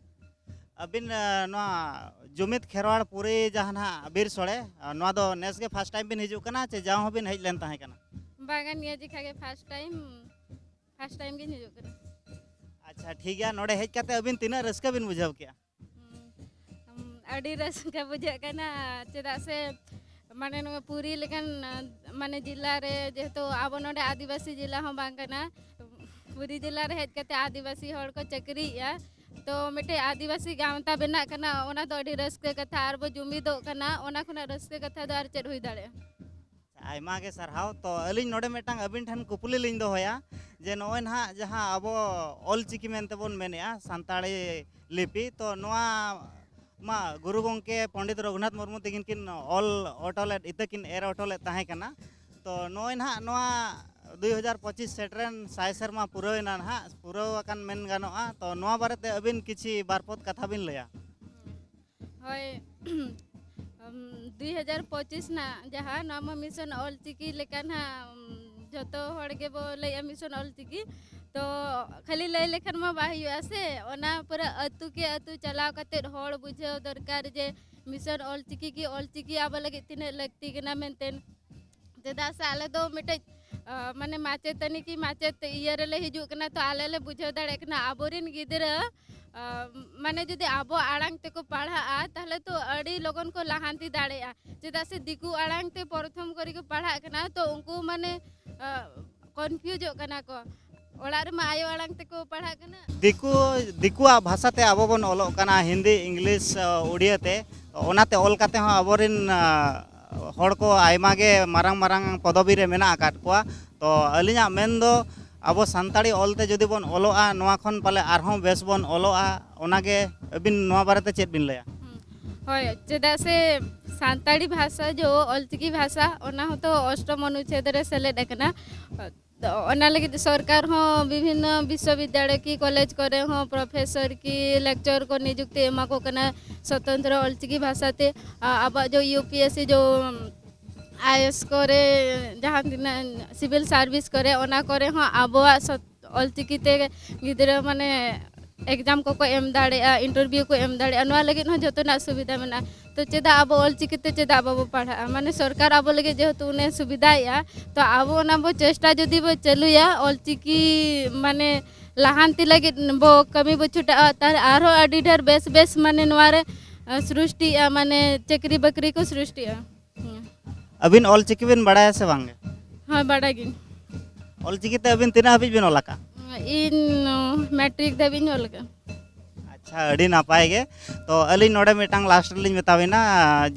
ᱟᱹᱵᱤᱱ, ᱮ, ᱱᱚᱣᱟ ᱡᱩᱢᱤᱫ ᱠᱷᱮᱨᱣᱟᱲ ᱯᱩᱨᱤ ᱡᱟᱦᱟᱸ ᱱᱟᱦᱟᱜ ᱵᱤᱨ ᱥᱳᱲᱮ, ᱮ, ᱱᱚᱣᱟ ᱫᱚ ᱱᱮᱥ ᱜᱮ ᱯᱷᱟᱥᱴ ᱴᱟᱭᱤᱢ ᱵᱤᱱ ᱦᱤᱡᱩᱜ ᱠᱟᱱᱟ ᱪᱮ ᱡᱟᱣ ᱦᱚᱸᱵᱤᱱ ᱦᱮᱡ ᱞᱮᱱ ᱛᱟᱦᱮᱸ ᱠᱟᱱᱟ? ᱵᱟᱝᱟ, ᱱᱤᱭᱟᱹ ᱡᱮᱠᱷᱟ ᱜᱮ ᱯᱷᱟᱥᱴ ᱴᱟᱭᱤᱢ, ᱯᱷᱟᱥᱴ ᱴᱟᱭᱤᱢ ᱜᱤᱧ ᱦᱤᱡᱩᱜ ᱠᱟᱱᱟ᱾ ᱟᱪᱪᱷᱟ, ᱴᱷᱤᱠ ᱜᱮᱭᱟ᱾ ᱱᱚᱰᱮ ᱦᱮᱡ ᱠᱟᱛᱮ ᱟᱹᱵᱤᱱ ᱛᱤᱱᱟᱹᱜ ᱨᱟᱹᱥᱠᱟᱹ ᱵᱤᱱ ᱵᱩᱡᱷᱟᱹᱣ ᱠᱮᱜᱼᱟ? ᱦᱩᱸ, ᱟᱹᱰᱤ ᱨᱟᱹᱥᱠᱟᱹ ᱵᱩᱡᱷᱟᱹᱜ ᱠᱟᱱᱟ, ᱪᱮᱫᱟᱜ ᱥᱮ ᱢᱟᱱᱮ ᱱᱚᱣᱟ ᱯᱩᱨᱤ ᱞᱮᱠᱟᱱ, ᱢᱟᱱᱮ ᱡᱮᱞᱟ ᱨᱮ ᱡᱮᱦᱮᱛᱩ ᱟᱵᱚ ᱱᱚᱰᱮ ᱟᱹᱫᱤᱵᱟᱹᱥᱤ ᱡᱮᱞᱟ ᱦᱚᱸ ᱵᱟᱝ ᱠᱟᱱᱟ, ᱯᱩᱨᱤ ᱡᱮᱞᱟ ᱨᱮ ᱦᱮᱡ ᱠᱟᱛᱮ ᱟᱹᱫᱤᱵᱟᱹᱥᱤ ᱦᱚᱲ ᱠᱚ ᱪᱟᱹᱠᱨᱤᱭᱮᱜᱼᱟ, ᱛᱚ ᱢᱤᱫᱴᱮᱡ ᱟᱹᱫᱤᱵᱟᱹᱥᱤ ᱜᱟᱶᱛᱟ ᱵᱮᱱᱟᱜ ᱠᱟᱱᱟ, ᱚᱱᱟ ᱫᱚ ᱟᱹᱰᱤ ᱨᱟᱹᱥᱠᱟᱹ ᱠᱟᱛᱷᱟ᱾ ᱟᱨ ᱵᱚ ᱡᱩᱢᱤᱫᱚᱜ ᱠᱟᱱᱟ, ᱚᱱᱟ ᱠᱷᱚᱱᱟᱜ ᱨᱟᱹᱥᱠᱟᱹ ᱠᱟᱛᱷᱟ ᱫᱚ ᱟᱨ ᱪᱮᱫ ᱦᱩᱭ ᱫᱟᱲᱮᱭᱟᱜᱼᱟ? ᱟᱭᱢᱟ ᱜᱮ ᱥᱟᱨᱦᱟᱣ᱾ ᱛᱚ, ᱟᱹᱞᱤᱧ ᱱᱚᱰᱮ ᱢᱤᱫᱴᱟᱝ ᱟᱹᱵᱤᱱ ᱴᱷᱮᱱ ᱠᱩᱯᱞᱤ ᱞᱤᱧ ᱫᱚᱦᱚᱭᱟ, ᱡᱮ ᱱᱚᱜᱼᱚᱭ ᱱᱟᱦᱟᱜ ᱡᱟᱦᱟᱸ ᱟᱵᱚ ᱚᱞ ᱪᱤᱠᱤ ᱢᱮᱱᱛᱮ ᱵᱚᱱ ᱢᱮᱱᱮᱜᱼᱟ, ᱥᱟᱱᱛᱟᱲᱤ ᱞᱤᱯᱤ, ᱛᱚ ᱱᱚᱣᱟ ᱢᱟ ᱜᱩᱨᱩ ᱜᱚᱢᱠᱮ ᱯᱚᱱᱰᱤᱛ ᱨᱚᱜᱷᱩᱱᱟᱛᱷ ᱢᱩᱨᱢᱩ ᱛᱟᱹᱠᱤᱱ ᱠᱤᱱ ᱚᱞ ᱦᱚᱴᱚ ᱞᱮᱫ, ᱤᱛᱟᱹ ᱠᱤᱱ ᱮᱨ ᱦᱚᱴᱚ ᱞᱮᱫ ᱛᱟᱦᱮᱸ ᱠᱟᱱᱟ᱾ ᱛᱚ ᱱᱚᱜᱼᱚᱭ ᱱᱟᱦᱟᱜ ᱱᱚᱣᱟ ᱫᱩᱭ ᱦᱟᱡᱟᱨ ᱯᱚᱸᱪᱤᱥ ᱥᱮᱴᱮᱨᱮᱱ ᱥᱟᱭ ᱥᱮᱨᱢᱟ ᱯᱩᱨᱟᱹᱣᱮᱱᱟ ᱱᱟᱦᱟᱜ, ᱯᱩᱨᱟᱹᱣ ᱟᱠᱟᱱ ᱢᱮᱱ ᱜᱟᱱᱚᱜᱼᱟ᱾ ᱛᱚ ᱱᱚᱣᱟ ᱵᱟᱨᱮᱛᱮ ᱟᱹᱵᱤᱱ ᱠᱤᱪᱷᱤ ᱵᱟᱨ ᱯᱚᱫ ᱠᱟᱛᱷᱟ ᱵᱤᱱ ᱞᱟᱹᱭᱟ᱾ ᱦᱳᱭ, ᱩᱢ, ᱫᱩᱭ ᱦᱟᱡᱟᱨ ᱯᱚᱸᱪᱤᱥ ᱨᱮᱱᱟᱜ ᱡᱟᱦᱟᱸ ᱱᱚᱣᱟ ᱢᱟ ᱢᱤᱥᱚᱱ ᱚᱞ ᱪᱤᱠᱤ ᱞᱮᱠᱟ ᱱᱟᱦᱟᱜ, ᱩᱢ, ᱡᱚᱛᱚ ᱦᱚᱲ ᱜᱮᱵᱚ ᱞᱟᱹᱭᱮᱜᱼᱟ ᱢᱤᱥᱚᱱ ᱚᱞ ᱪᱤᱠᱤ, ᱛᱚ ᱠᱷᱟᱹᱞᱤ ᱞᱟᱹᱭ ᱞᱮᱠᱷᱟᱱ ᱢᱟ ᱵᱟᱭ ᱦᱩᱭᱩᱜᱼᱟ ᱥᱮ, ᱚᱱᱟ ᱯᱩᱨᱟᱹ ᱟᱹᱛᱩ ᱠᱮ ᱟᱹᱛᱩ ᱪᱟᱞᱟᱣ ᱠᱟᱛᱮᱫ ᱦᱚᱲ ᱵᱩᱡᱷᱟᱹᱣ ᱫᱚᱨᱠᱟᱨ ᱡᱮ ᱢᱤᱥᱚᱱ ᱚᱞ ᱪᱤᱠᱤ ᱠᱤ ᱚᱞ ᱪᱤᱠᱤ ᱟᱵᱚ ᱞᱟᱹᱜᱤᱫ ᱛᱤᱱᱟᱹᱜ ᱞᱟᱹᱠᱛᱤ ᱠᱟᱱᱟ ᱢᱮᱱᱛᱮ᱾ ᱪᱮᱫᱟᱜ ᱥᱮ ᱟᱞᱮ ᱫᱚ ᱢᱤᱫᱴᱮᱡ, ᱟ, ᱢᱟᱱᱮ ᱢᱟᱪᱮᱛᱟᱹᱱᱤ ᱠᱤ ᱢᱟᱪᱮᱛ ᱤᱭᱟᱹ ᱨᱮᱞᱮ ᱦᱤᱡᱩᱜ ᱠᱟᱱᱟ, ᱛᱚ ᱟᱞᱮ ᱞᱮ ᱵᱩᱡᱷᱟᱹᱣ ᱫᱟᱲᱮᱭᱟᱜ ᱠᱟᱱᱟ ᱟᱵᱚᱨᱮᱱ ᱜᱤᱫᱽᱨᱟᱹ, ᱢᱟᱱᱮ ᱡᱩᱫᱤ ᱟᱵᱚ ᱟᱲᱟᱝ ᱛᱮᱠᱚ ᱯᱟᱲᱦᱟᱜᱼᱟ, ᱛᱟᱦᱚᱞᱮ ᱛᱚ ᱟᱹᱰᱤ ᱞᱚᱜᱚᱱ ᱠᱚ ᱞᱟᱦᱟᱱᱛᱤ ᱫᱟᱲᱮᱭᱟᱜᱼᱟ᱾ ᱪᱮᱫᱟᱜ ᱥᱮ ᱫᱤᱠᱩ ᱟᱲᱟᱝ ᱛᱮ ᱯᱨᱚᱛᱷᱚᱢ ᱠᱚᱨᱮ ᱠᱚ ᱯᱟᱲᱦᱟᱜ ᱠᱟᱱᱟ, ᱛᱚ ᱩᱱᱠᱩ ᱢᱟᱱᱮ ᱠᱚᱱᱯᱷᱤᱭᱩᱡᱚᱜ ᱠᱟᱱᱟ ᱠᱚ᱾ ᱚᱲᱟᱜ ᱨᱮᱢᱟ ᱟᱭᱳ ᱟᱲᱟᱝ ᱛᱮᱠᱚ ᱯᱟᱲᱦᱟᱜ ᱠᱟᱱᱟ᱾ ᱫᱤᱠᱩ ᱫᱤᱠᱩᱣᱟᱜ ᱵᱷᱟᱥᱟ ᱛᱮ ᱟᱵᱚ ᱵᱚᱱ ᱚᱞᱚᱜ ᱠᱟᱱᱟ, ᱦᱤᱱᱫᱤ, ᱤᱝᱞᱤᱥ, ᱩᱲᱤᱭᱟᱹ ᱛᱮ᱾ ᱚᱱᱟᱛᱮ ᱚᱞ ᱠᱟᱛᱮ ᱦᱚᱸ ᱟᱵᱚᱨᱮᱱ ᱦᱚᱲ ᱠᱚ ᱟᱭᱢᱟ ᱜᱮ ᱢᱟᱨᱟᱝ ᱢᱟᱨᱟᱝ ᱯᱚᱫᱚᱵᱤ ᱨᱮ ᱢᱮᱱᱟᱜ ᱟᱠᱟᱫ ᱠᱚᱣᱟ᱾ ᱛᱚ ᱟᱹᱞᱤᱧᱟᱜ ᱢᱮᱱ ᱫᱚ, ᱟᱵᱚ ᱥᱟᱱᱛᱟᱲᱤ ᱚᱞ ᱛᱮ ᱡᱩᱫᱤ ᱵᱚᱱ ᱚᱞᱚᱜᱼᱟ, ᱱᱚᱣᱟ ᱠᱷᱚᱱ ᱯᱟᱞᱮ ᱟᱨᱦᱚᱸ ᱵᱮᱥ ᱵᱚᱱ ᱚᱞᱚᱜᱼᱟ᱾ ᱚᱱᱟᱜᱮ ᱟᱹᱵᱤᱱ ᱱᱚᱣᱟ ᱵᱟᱨᱮᱛᱮ ᱪᱮᱫ ᱵᱤᱱ ᱞᱟᱹᱭᱟ? ᱦᱳᱭ, ᱪᱮᱫᱟᱜ ᱥᱮ ᱥᱟᱱᱛᱟᱲᱤ ᱵᱷᱟᱥᱟ ᱡᱚ ᱚᱞᱪᱤᱠᱤ ᱵᱷᱟᱥᱟ, ᱚᱱᱟ ᱦᱚᱸᱛᱚ ᱚᱥᱴᱚᱢ ᱚᱱᱩᱪᱷᱮᱫ ᱨᱮ ᱥᱮᱞᱮᱫ ᱟᱠᱟᱱᱟ᱾ ᱛᱚ ᱚᱱᱟ ᱞᱟᱹᱜᱤᱫ ᱥᱚᱨᱠᱟᱨ ᱦᱚᱸ ᱵᱤᱵᱷᱤᱱᱱᱚ ᱵᱤᱥᱥᱚᱵᱤᱫᱽᱫᱟᱞᱚᱭ ᱠᱤ ᱠᱚᱞᱮᱡᱽ ᱠᱚᱨᱮ ᱦᱚᱸ ᱯᱨᱚᱯᱷᱮᱥᱚᱨ ᱠᱤ ᱞᱮᱠᱪᱟᱨ ᱠᱚ ᱱᱤᱡᱩᱠᱛᱤ ᱮᱢᱟ ᱠᱚ ᱠᱟᱱᱟ ᱥᱚᱛᱚᱱᱛᱨᱚ ᱚᱞᱪᱤᱠᱤ ᱵᱷᱟᱥᱟᱛᱮ᱾ ᱟ-, ᱟᱵᱚᱣᱟᱜ ᱡᱚ ᱤᱭᱩ ᱯᱤ ᱮᱥ ᱥᱤ ᱡᱚ ᱟᱭ ᱮᱥ ᱠᱚᱨᱮ, ᱡᱟᱦᱟᱸ ᱛᱤᱱᱟᱹᱜ ᱥᱤᱵᱤᱞ ᱥᱟᱨᱵᱷᱤᱥ ᱠᱚᱨᱮ, ᱚᱱᱟ ᱠᱚᱨᱮ ᱦᱚᱸ ᱟᱵᱚᱣᱟᱜ ᱥᱚᱛ-, ᱚᱞᱪᱤᱠᱤ ᱛᱮ ᱜᱤᱫᱽᱨᱟᱹ ᱢᱟᱱᱮ ᱮᱠᱡᱟᱢ ᱠᱚᱠᱚ ᱮᱢ ᱫᱟᱲᱮᱭᱟᱜᱼᱟ, ᱤᱱᱴᱟᱨᱵᱷᱤᱭᱩ ᱠᱚ ᱮᱢ ᱫᱟᱲᱮᱭᱟᱜᱼᱟ, ᱱᱚᱣᱟ ᱞᱟᱹᱜᱤᱫ ᱦᱚᱸ ᱡᱚᱛᱚᱱᱟᱜ ᱥᱩᱵᱤᱫᱷᱟ ᱢᱮᱱᱟᱜᱼᱟ᱾ ᱛᱚ ᱪᱮᱫᱟᱜ ᱟᱵᱚ ᱚᱞᱪᱤᱠᱤ ᱛᱮ ᱪᱮᱫᱟᱜ ᱵᱟᱵᱚ ᱯᱟᱲᱦᱟᱜᱼᱟ? ᱢᱟᱱᱮ ᱥᱚᱨᱠᱟᱨ ᱟᱵᱚ ᱞᱟᱹᱜᱤᱫ ᱡᱮᱦᱮᱛᱩ ᱩᱱᱟᱹᱜ ᱥᱩᱵᱤᱫᱷᱟᱭᱮᱫᱼᱟ, ᱛᱚ ᱟᱵᱚ ᱚᱱᱟ ᱵᱚ ᱪᱮᱥᱴᱟ ᱡᱩᱫᱤ ᱵᱚ ᱪᱟᱹᱞᱩᱭᱟ, ᱚᱞᱪᱤᱠᱤ ᱢᱟᱱᱮ ᱞᱟᱦᱟᱱᱛᱤ ᱞᱟᱹᱜᱤᱫ ᱵᱚ ᱠᱟᱹᱢᱤ ᱵᱚ ᱪᱷᱩᱴᱟᱹᱜᱼᱟ, ᱛᱟᱦᱞᱮ ᱟᱨᱦᱚᱸ ᱟᱹᱰᱤ ᱰᱷᱮᱨ ᱵᱮᱥ ᱵᱮᱥ ᱢᱟᱱᱮ ᱱᱚᱣᱟ ᱨᱮ, ᱟ, ᱥᱨᱤᱥᱴᱤᱜᱼᱟ, ᱢᱟᱱᱮ ᱪᱟᱹᱠᱨᱤ ᱵᱟᱹᱠᱨᱤ ᱠᱚ ᱥᱨᱤᱥᱴᱤᱜᱼᱟ᱾ ᱦᱮᱸ᱾ ᱟᱹᱵᱤᱱ ᱚᱞᱪᱤᱠᱤ ᱵᱤᱱ ᱵᱟᱲᱟᱭᱟ ᱥᱮ ᱵᱟᱝ ᱜᱮ? ᱦᱳᱭ, ᱵᱟᱲᱟᱭ ᱜᱤᱧ᱾ ᱚᱞᱪᱤᱠᱤ ᱛᱮ ᱟᱹᱵᱤᱱ ᱛᱤᱱᱟᱹᱜ ᱦᱟᱹᱵᱤᱡ ᱵᱤᱱ ᱚᱞ ᱟᱠᱟᱫ? ᱤᱧ, ᱚ, ᱢᱮᱴᱨᱤᱠ ᱫᱷᱟᱹᱵᱤᱡ ᱤᱧ ᱚᱞ ᱟᱠᱟᱫ᱾ ᱟᱪᱪᱷᱟ, ᱟᱹᱰᱤ ᱱᱟᱯᱟᱭ ᱜᱮ᱾ ᱛᱚ ᱟᱹᱞᱤᱧ ᱱᱚᱰᱮ ᱢᱤᱫᱴᱟᱝ ᱞᱟᱥᱴ ᱨᱮᱞᱤᱧ ᱢᱮᱛᱟ ᱵᱤᱱᱟ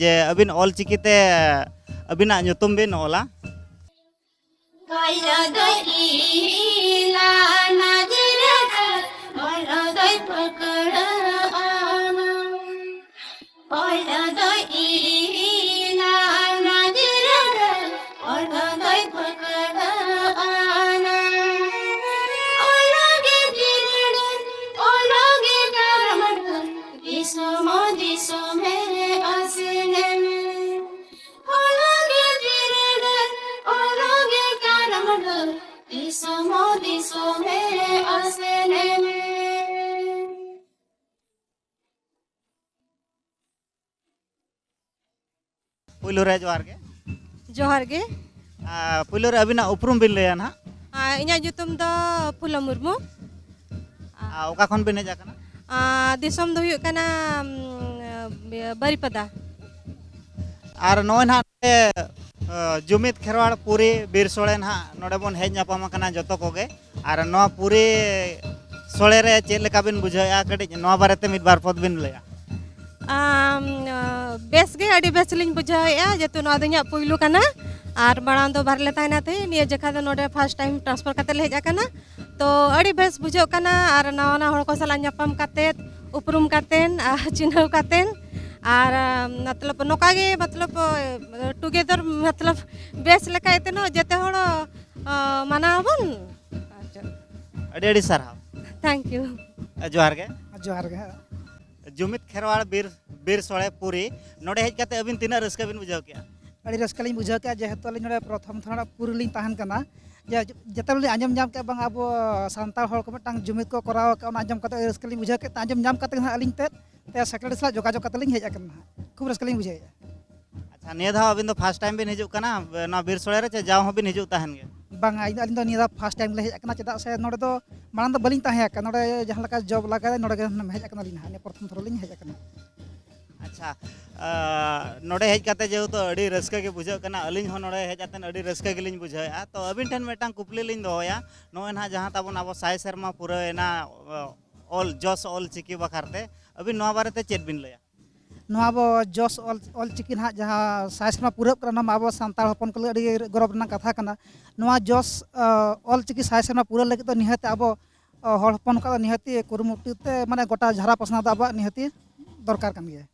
ᱡᱮ ᱟᱹᱵᱤᱱ ᱚᱞᱪᱤᱠᱤ ᱛᱮ ᱟᱹᱵᱤᱱᱟᱜ ᱧᱩᱛᱩᱢ ᱵᱤᱱ ᱚᱞᱟ᱾ ᱚᱞ ᱫᱚᱭ ᱤᱞᱟ ᱱᱟᱡᱽᱨᱮ ᱫᱟᱨ, ᱚᱞ ᱫᱚᱭ ᱯᱷᱟᱹᱠᱲᱟᱹᱜᱼᱟ᱾ ᱚᱞ ᱫᱚᱭ ᱤᱞᱟ ᱱᱟᱡᱽᱨᱮ ᱫᱟᱨ, ᱚᱞ ᱫᱚᱭ ᱯᱷᱟᱹᱠᱲᱟᱹᱜᱼᱟ᱾ ᱚᱞ ᱜᱮ ᱡᱤᱨᱤᱲ, ᱚᱞ ᱜᱮ ᱠᱟᱨᱢᱟᱲ, ᱫᱤᱥᱚᱢ ᱫᱤᱥᱚᱢᱮ ᱟᱥᱮᱱᱮᱢ᱾ ᱚᱞᱚᱜᱮ ᱡᱤᱨᱟᱹᱰᱟᱹ, ᱚᱞᱚᱜᱮ ᱠᱟᱨᱢᱰᱟᱹ, ᱫᱤᱥᱚᱢ ᱫᱤᱥᱚᱢᱮ ᱟᱥᱮᱱᱮᱢ᱾ ᱯᱩᱭᱞᱩ ᱨᱮ ᱡᱚᱦᱟᱨ ᱜᱮ᱾ ᱡᱚᱦᱟᱨ ᱜᱮ᱾ ᱟᱨ ᱯᱩᱭᱞᱩ ᱨᱮ ᱟᱹᱵᱤᱱᱟᱜ ᱩᱯᱨᱩᱢ ᱵᱤᱱ ᱞᱟᱹᱭᱟ ᱱᱟᱦᱟᱜ᱾ ᱟᱨ ᱤᱧᱟᱹᱜ ᱧᱩᱛᱩᱢ ᱫᱚ ᱯᱷᱩᱞᱚ ᱢᱩᱨᱢᱩ᱾ ᱟᱨ ᱚᱠᱟ ᱠᱷᱚᱱ ᱵᱤᱱ ᱦᱮᱡ ᱟᱠᱟᱱᱟ? ᱟᱨ ᱫᱤᱥᱚᱢ ᱫᱚ ᱦᱩᱭᱩᱜ ᱠᱟᱱᱟ, ᱩᱢ, ᱵᱟᱹᱨᱤᱯᱟᱫᱟ᱾ ᱟᱨ ᱱᱚᱜᱼᱚᱭ ᱱᱟᱦᱟᱜ ᱱᱚᱰᱮ, ᱟ, ᱡᱩᱢᱤᱫ ᱠᱷᱮᱨᱣᱟᱲ ᱯᱩᱨᱤ ᱵᱤᱨ ᱥᱳᱲᱮ ᱱᱟᱦᱟᱜ ᱱᱚᱰᱮ ᱵᱚᱱ ᱦᱮᱡ ᱧᱟᱯᱟᱢ ᱟᱠᱟᱱᱟ ᱡᱚᱛᱚ ᱠᱚᱜᱮ᱾ ᱟᱨ ᱱᱚᱣᱟ ᱯᱩᱨᱤ ᱥᱳᱲᱮ ᱨᱮ ᱪᱮᱫ ᱞᱮᱠᱟ ᱵᱤᱱ ᱵᱩᱡᱷᱟᱹᱣᱮᱫᱼᱟ? ᱠᱟᱹᱴᱤᱡ ᱱᱚᱣᱟ ᱵᱟᱨᱮᱛᱮ ᱢᱤᱫ ᱵᱟᱨ ᱯᱚᱫ ᱵᱤᱱ ᱞᱟᱹᱭᱟ᱾ ᱟᱢ, ᱟ, ᱵᱮᱥ ᱜᱮ, ᱟᱹᱰᱤ ᱵᱮᱥ ᱞᱤᱧ ᱵᱩᱡᱷᱟᱹᱣᱮᱫᱼᱟ, ᱡᱮᱦᱮᱛᱩ ᱱᱚᱣᱟ ᱫᱚ ᱤᱧᱟᱹᱜ ᱯᱩᱭᱞᱩ ᱠᱟᱱᱟ᱾ ᱟᱨ ᱢᱟᱲᱟᱝ ᱫᱚ ᱵᱟᱨᱦᱮ ᱞᱮ ᱛᱟᱦᱮᱱᱟ, ᱛᱮ ᱱᱤᱭᱟᱹ ᱡᱚᱠᱷᱟ ᱫᱚ ᱱᱚᱰᱮ first time transfer ᱠᱟᱛᱮ ᱞᱮ ᱦᱮᱡ ᱟᱠᱟᱱᱟ᱾ ᱛᱚ ᱟᱹᱰᱤ ᱵᱮᱥ ᱵᱩᱡᱷᱟᱹᱜ ᱠᱟᱱᱟ, ᱟᱨ ᱱᱟᱣᱟ ᱱᱟᱣᱟ ᱦᱚᱲ ᱠᱚ ᱥᱟᱞᱟᱜ ᱧᱟᱯᱟᱢ ᱠᱟᱛᱮ, ᱩᱯᱨᱩᱢ ᱠᱟᱛᱮ, ᱟᱨ ᱪᱤᱱᱦᱟᱹᱣ ᱠᱟᱛᱮ, ᱟᱨ, ᱟᱢ, ᱢᱚᱛᱞᱚᱵ ᱱᱚᱝᱠᱟ ᱜᱮ, ᱢᱚᱛᱞᱚᱵ, ᱟ, together, ᱢᱚᱛᱞᱚᱵ ᱵᱮᱥ ᱞᱮᱠᱟ ᱮᱛᱮ ᱱᱚ ᱡᱚᱛᱚ ᱦᱚᱲ, ᱟ, ᱢᱟᱱᱟᱣ ᱟᱵᱚᱱ᱾ ᱟᱪᱪᱷᱟ᱾ ᱟᱹᱰᱤ ᱟᱹᱰᱤ ᱥᱟᱨᱦᱟᱣ᱾ Thank you᱾ ᱡᱚᱦᱟᱨ ᱜᱮ᱾ ᱡᱚᱦᱟᱨ ᱜᱮ᱾ ᱡᱩᱢᱤᱫ ᱠᱷᱮᱨᱣᱟᱲ ᱵᱤᱨ, ᱵᱤᱨ ᱥᱳᱲᱮ ᱯᱩᱨᱤ, ᱱᱚᱰᱮ ᱦᱮᱡ ᱠᱟᱛᱮ ᱟᱹᱵᱤᱱ ᱛᱤᱱᱟᱹᱜ ᱨᱟᱹᱥᱠᱟᱹ ᱵᱤᱱ ᱵᱩᱡᱷᱟᱹᱣ ᱠᱮᱜᱼᱟ? ᱟᱹᱰᱤ ᱨᱟᱹᱥᱠᱟᱹ ᱞᱤᱧ ᱵᱩᱡᱷᱟᱹᱣ ᱠᱮᱜᱼᱟ, ᱡᱮᱦᱮᱛᱩ ᱟᱹᱞᱤᱧ ᱱᱚᱰᱮ ᱯᱨᱚᱛᱷᱚᱢ ᱛᱷᱚᱲᱟ ᱯᱩᱨᱤ ᱞᱤᱧ ᱛᱟᱦᱮᱱ ᱠᱟᱱᱟ᱾ ᱡᱮ, ᱡᱮᱛᱮ ᱞᱤᱧ ᱟᱸᱡᱚᱢ ᱧᱟᱢ ᱠᱮᱜᱼᱟ, ᱵᱟᱝ, ᱟᱵᱚ ᱥᱟᱱᱛᱟᱲ ᱦᱚᱲ ᱠᱚ ᱢᱤᱫᱴᱟᱝ ᱡᱩᱢᱤᱫ ᱠᱚ ᱠᱚᱨᱟᱣ ᱟᱠᱟᱫᱼᱟ, ᱚᱱᱟ ᱟᱸᱡᱚᱢ ᱠᱟᱛᱮ ᱟᱹᱰᱤ ᱨᱟᱹᱥᱠᱟᱹ ᱞᱤᱧ ᱵᱩᱡᱷᱟᱹᱣ ᱠᱮᱫ ᱛᱮ, ᱟᱸᱡᱚᱢ ᱧᱟᱢ ᱠᱟᱛᱮ ᱜᱮ ᱦᱟᱸᱜ ᱟᱹᱞᱤᱧ ᱛᱮ, ᱛᱮ secretary ᱥᱟᱞᱟᱜ ᱡᱳᱜᱟᱡᱳᱜᱽ ᱠᱟᱛᱮ ᱞᱤᱧ ᱦᱮᱡ ᱟᱠᱟᱱᱟ ᱦᱟᱸᱜ᱾ ᱠᱷᱩᱵ ᱨᱟᱹᱥᱠᱟᱹ ᱞᱤᱧ ᱵᱩᱡᱷᱟᱹᱣᱮᱫᱼᱟ᱾ ᱟᱪᱪᱷᱟ, ᱱᱤᱭᱟᱹ ᱫᱷᱟᱣ ᱟᱹᱵᱤᱱ ᱫᱚ first time ᱵᱤᱱ ᱦᱤᱡᱩᱜ ᱠᱟᱱᱟ, ᱱᱚᱣᱟ ᱵᱤᱨ ᱥᱳᱲᱮ ᱨᱮ, ᱪᱮ ᱡᱟᱣ ᱦᱚᱸᱵᱤᱱ ᱦᱤᱡᱩᱜ ᱛᱟᱦᱮᱱ ᱜᱮᱭᱟ? ᱵᱟᱝᱟ, ᱤᱧ ᱫᱚ, ᱟᱹᱞᱤᱧ ᱫᱚ ᱱᱤᱭᱟᱹ ᱫᱷᱟᱣ first time ᱞᱮ ᱦᱮᱡ ᱟᱠᱟᱱᱟ, ᱪᱮᱫᱟᱜ ᱥᱮ ᱱᱚᱰᱮ ᱫᱚ ᱢᱟᱲᱟᱝ ᱫᱚ ᱵᱟᱹᱞᱤᱧ ᱛᱟᱦᱮᱸ ᱟᱠᱟᱱᱟ᱾ ᱱᱚᱰᱮ ᱡᱟᱦᱟᱸ ᱞᱮᱠᱟ job ᱞᱟᱜᱟᱭ, ᱱᱚᱰᱮ ᱜᱮ ᱦᱮᱡ ᱟᱠᱟᱱᱟᱞᱤᱧ ᱦᱟᱸᱜ, ᱱᱤᱭᱟᱹ ᱯᱨᱚᱛᱷᱚᱢ ᱛᱷᱚᱨᱚ ᱞᱤᱧ ᱦᱮᱡ ᱟᱠᱟᱱᱟ᱾ ᱟᱪᱪᱷᱟ, ᱟᱸ, ᱱᱚᱰᱮ ᱦᱮᱡ ᱠᱟᱛᱮ ᱡᱮᱦᱮᱛᱩ ᱟᱹᱰᱤ ᱨᱟᱹᱥᱠᱟᱹ ᱜᱮ ᱵᱩᱡᱷᱟᱹᱜ ᱠᱟᱱᱟ, ᱟᱹᱞᱤᱧ ᱦᱚᱸ ᱱᱚᱰᱮ ᱦᱮᱡ ᱠᱟᱛᱮ ᱟᱹᱰᱤ ᱨᱟᱹᱥᱠᱟᱹ ᱜᱮᱞᱤᱧ ᱵᱩᱡᱷᱟᱹᱣᱮᱫᱼᱟ᱾ ᱛᱚ ᱟᱹᱵᱤᱱ ᱴᱷᱮᱱ ᱢᱤᱫᱴᱟᱝ ᱠᱩᱠᱞᱤ ᱞᱤᱧ ᱫᱚᱦᱚᱭᱟ, ᱱᱚᱜᱼᱚᱭ ᱱᱟᱦᱟᱜ ᱡᱟᱦᱟᱸ ᱛᱟᱵᱚᱱ ᱟᱵᱚ ᱥᱟᱭ ᱥᱮᱨᱢᱟ ᱯᱩᱨᱟᱹᱣᱮᱱᱟ, ᱚ, ᱚᱞ, ᱡᱚᱥ ᱚᱞ ᱪᱤᱠᱤ ᱵᱟᱠᱷᱨᱟ ᱛᱮ, ᱟᱹᱵᱤᱱ ᱱᱚᱣᱟ ᱵᱟᱨᱮᱛᱮ ᱪᱮᱫ ᱵᱤᱱ ᱞᱟᱹᱭᱟ? ᱱᱚᱣᱟ ᱟᱵᱚ ᱡᱚᱥ ᱚᱞ, ᱚᱞ ᱪᱤᱠᱤ ᱱᱟᱦᱟᱜ ᱡᱟᱦᱟᱸ ᱥᱟᱭ ᱥᱮᱨᱢᱟ ᱯᱩᱨᱟᱹᱜ ᱠᱟᱱᱟ, ᱱᱚᱣᱟ ᱢᱟ ᱟᱵᱚ ᱥᱟᱱᱛᱟᱲ ᱦᱚᱯᱚᱱ ᱠᱚ ᱞᱟᱹᱜᱤᱫ ᱟᱹᱰᱤ ᱜᱚᱨᱚᱵᱽ ᱨᱮᱱᱟᱜ ᱠᱟᱛᱷᱟ ᱠᱟᱱᱟ᱾ ᱱᱚᱣᱟ ᱡᱚᱥ, ᱚ, ᱚᱞ ᱪᱤᱠᱤ ᱥᱟᱭ ᱥᱮᱨᱢᱟ ᱯᱩᱨᱟᱹᱣ ᱞᱟᱹᱜᱤᱫ ᱫᱚ ᱱᱤᱦᱟᱹᱛ ᱟᱵᱚ, ᱚ, ᱦᱚᱲ ᱦᱚᱯᱚᱱ ᱠᱚᱣᱟᱜ ᱫᱚ ᱱᱤᱦᱟᱹᱛ ᱠᱩᱨᱩᱢᱩᱴᱩ ᱛᱮ, ᱢᱟᱱᱮ, ᱜᱚᱴᱟ ᱡᱷᱟᱨᱟ ᱯᱟᱥᱱᱟᱣ ᱫᱚ ᱟᱵᱚᱣᱟᱜ ᱱᱤᱦᱟᱹᱛ ᱫᱚᱨᱠᱟᱨ ᱠᱟᱱ ᱜᱮᱭᱟ᱾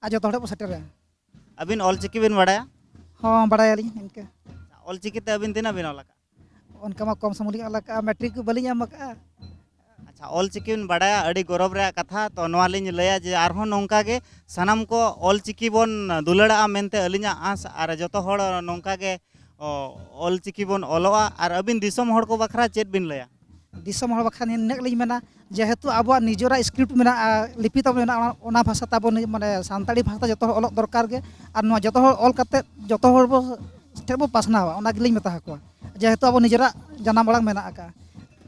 ᱟᱨ ᱡᱚᱛᱚ ᱦᱚᱲ ᱵᱚ ᱥᱮᱴᱮᱨᱟ᱾ ᱟᱹᱵᱤᱱ ᱚᱞ ᱪᱤᱠᱤ ᱵᱤᱱ ᱵᱟᱲᱟᱭᱟ? ᱦᱚᱸ, ᱵᱟᱲᱟᱭᱟᱞᱤᱧ ᱤᱱᱠᱟᱹ᱾ ᱚᱞ ᱪᱤᱠᱤ ᱛᱮ ᱟᱹᱵᱤᱱ ᱛᱤᱱᱟᱹᱜ ᱵᱤᱱ ᱚᱞ ᱟᱠᱟᱫᱼᱟ? ᱚᱱᱠᱟ ᱢᱟ ᱠᱚᱢ ᱥᱚᱢ ᱞᱤᱧ ᱚᱞ ᱟᱠᱟᱫᱼᱟ, ᱢᱮᱴᱨᱤᱠ ᱠᱚ ᱵᱟᱹᱞᱤᱧ ᱮᱢ ᱟᱠᱟᱫᱼᱟ᱾ ᱟᱪᱪᱷᱟ, ᱚᱞ ᱪᱤᱠᱤ ᱵᱤᱱ ᱵᱟᱲᱟᱭᱟ, ᱟᱹᱰᱤ ᱜᱚᱨᱚᱵᱽ ᱨᱮᱭᱟᱜ ᱠᱟᱛᱷᱟ᱾ ᱛᱚ ᱱᱚᱣᱟ ᱞᱤᱧ ᱞᱟᱹᱭᱟ ᱡᱮ ᱟᱨᱦᱚᱸ ᱱᱚᱝᱠᱟ ᱜᱮ ᱥᱟᱱᱟᱢ ᱠᱚ ᱚᱞ ᱪᱤᱠᱤ ᱵᱚᱱ ᱫᱩᱞᱟᱹᱲᱟᱜᱼᱟ ᱢᱮᱱᱛᱮ ᱟᱹᱞᱤᱧᱟᱜ ᱟᱸᱥ, ᱟᱨ ᱡᱚᱛᱚ ᱦᱚᱲ ᱱᱚᱝᱠᱟ ᱜᱮ, ᱚ, ᱚᱞ ᱪᱤᱠᱤ ᱵᱚᱱ ᱚᱞᱚᱜᱼᱟ᱾ ᱟᱨ ᱟᱹᱵᱤᱱ ᱫᱤᱥᱚᱢ ᱦᱚᱲ ᱠᱚ ᱵᱟᱠᱷᱨᱟ ᱪᱮᱫ ᱵᱤᱱ ᱞᱟᱹᱭᱟ? ᱫᱤᱥᱚᱢ ᱦᱚᱲ ᱵᱟᱠᱷᱨᱟ ᱱᱤᱱᱟᱹᱜ ᱞᱤᱧ ᱢᱮᱱᱟ, ᱡᱮᱦᱮᱛᱩ ᱟᱵᱚᱣᱟᱜ ᱱᱤᱡᱮᱨᱟᱜ script ᱢᱮᱱᱟᱜᱼᱟ, ᱞᱤᱯᱤ ᱛᱟᱵᱚ ᱢᱮᱱᱟᱜᱼᱟ, ᱚᱱᱟ, ᱚᱱᱟ ᱵᱷᱟᱥᱟ ᱛᱟᱵᱚ ᱱᱤᱡ-, ᱢᱟᱱᱮ ᱥᱟᱱᱛᱟᱲᱤ ᱵᱷᱟᱥᱟ ᱡᱚᱛᱚ ᱦᱚᱲ ᱚᱞᱚᱜ ᱫᱚᱨᱠᱟᱨ ᱜᱮ᱾ ᱟᱨ ᱱᱚᱣᱟ ᱡᱚᱛᱚ ᱦᱚᱲ ᱚᱞ ᱠᱟᱛᱮᱫ ᱡᱚᱛᱚ ᱦᱚᱲ ᱵᱚ, ᱴᱷᱮᱱ ᱵᱚ ᱯᱟᱥᱱᱟᱣᱟ, ᱚᱱᱟ ᱜᱮᱞᱤᱧ ᱢᱮᱛᱟ ᱟᱠᱚᱣᱟ᱾ ᱡᱮᱦᱮᱛᱩ ᱟᱵᱚ ᱱᱤᱡᱮᱨᱟᱜ ᱡᱟᱱᱟᱢ ᱟᱲᱟᱝ ᱢᱮᱱᱟᱜ ᱟᱠᱟᱫᱼᱟ,